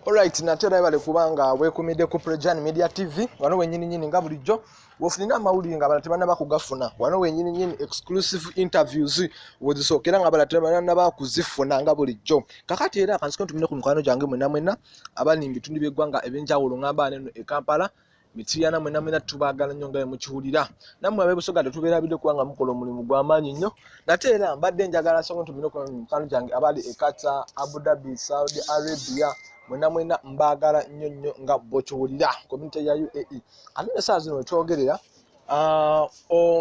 Alright, nate era webale kubanga weekumidde ku Prejan Media TV wano wennyini nyini nga bulijjo wofunira amawulire nga abalala tebannaba kugafuna. Wano wennyini nyini exclusive interviews wezisookera nga abalala tebannaba kuzifuna nga bulijjo. Kakati era kansiko ntumire ku mikwano gyange mwenna mwenna abali mu bitundu by'eggwanga eby'enjawulo, ngamba neno e Kampala, Mityana, mwenna mwenna tubaagala nnyo nga bwe mukiwulira. Nammwe ab'e Busoga tetubeerabidde kubanga mukola omulimu gw'amaanyi nnyo. Nate era mbadde njagala nsonga ntumire ku mikwano gyange abali e Qatar, Abu Dhabi, Saudi Arabia, mwenna mwenna mbaagala nnyo nnyo nga bw'okiwulira, community ya UAE. Ate ne saa zino wetwogerera,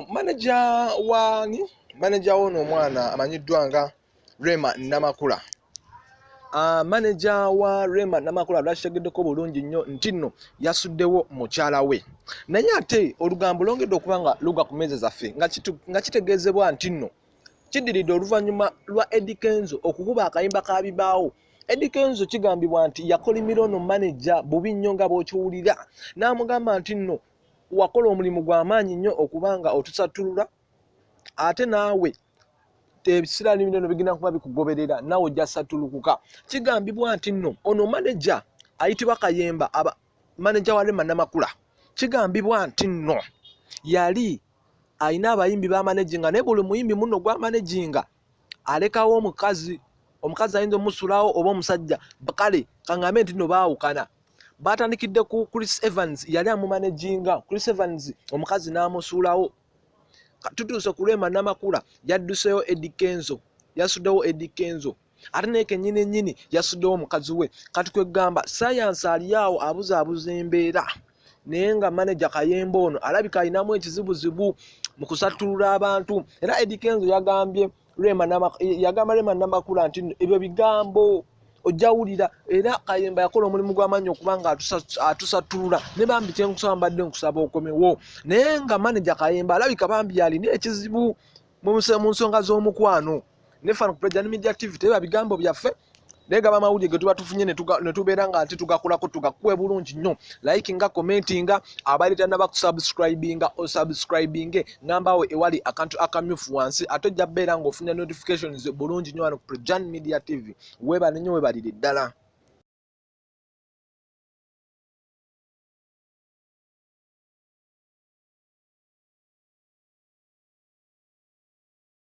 manager wani, manager w'ono omwana amanyiddwa nga Rema Namakula, manager wa Rema Namakula lwakitegeddeko bulungi nnyo nti nno yasuddewo mukyala we, naye ate olugambo lwongedde okuba nga lugwa ku meeza zaffe nga kitegeezebwa nti nno kiddiridde oluvannyuma lwa Eddy Kenzo okukuba akayimba ka bibaawo. Eddy Kenzo kigambibwa nti yakolimira ono manager bubi nnyo nga bw'okiwulira, n'amugamba nti nno wakola omulimu gw'amaanyi nnyo okuba nga otusattulula, ate naawe ebisiraani bino bigenda kuba bikugoberera, naawe ojja sattulukuka. Kigambibwa nti nno ono manager ayitibwa Kayemba, aba manager wa Rema Namakula, kigambibwa nti nno yali alina abayimbi bamanaginga, naye buli muyimbi muno gwamanaginga alekawo omukazi, omukazi ayinza omusulawo oba omusajja. Kale kaŋŋambe nti nno baawukana. Batandikidde ku Chris Evans, yali amumanaginga Chris Evans, omukazi n'amusuulawo. Tutuuse ku Rema Namakula, yadduseyo Eddy Kenzo, yasuddewo Eddy Kenzo, ate naye kennyini nnyini yasuddewo omukazi we. Kati kwegamba sayansi ali awo abuzaabuza embeera, naye nga manager Kayemba ono alabika alinamu ekizibuzibu mu kusattulula abantu. Era Eddy Kenzo yagambye Rema, yagamba Rema Namakula nti ebyo bigambo ojjawulira. Era Kayemba yakola omulimu gw'amaanyi okuba nga atusattulula, ne bambi kyenkusaba, mbadde nkusaba okomewo, naye nga manager Kayemba alabika bambi alina ekizibu mu nsonga z'omukwano. Ne fano ku Prejan Media TV teba bigambo byaffe, naye gaba amawulire ge tuba tufunye ne tubeera nga ate tugakolako, tugakuwe bulungi nnyo. Likinga, commentinga, abali tannaba kusubscribinga, osubscribinge, ngambawo ewali akantu akamyufu wansi, ate ojja beera ng'ofuna notifications bulungi nnyo wano ku Prejan Media TV. Weebale nnyo, weebalire ddala.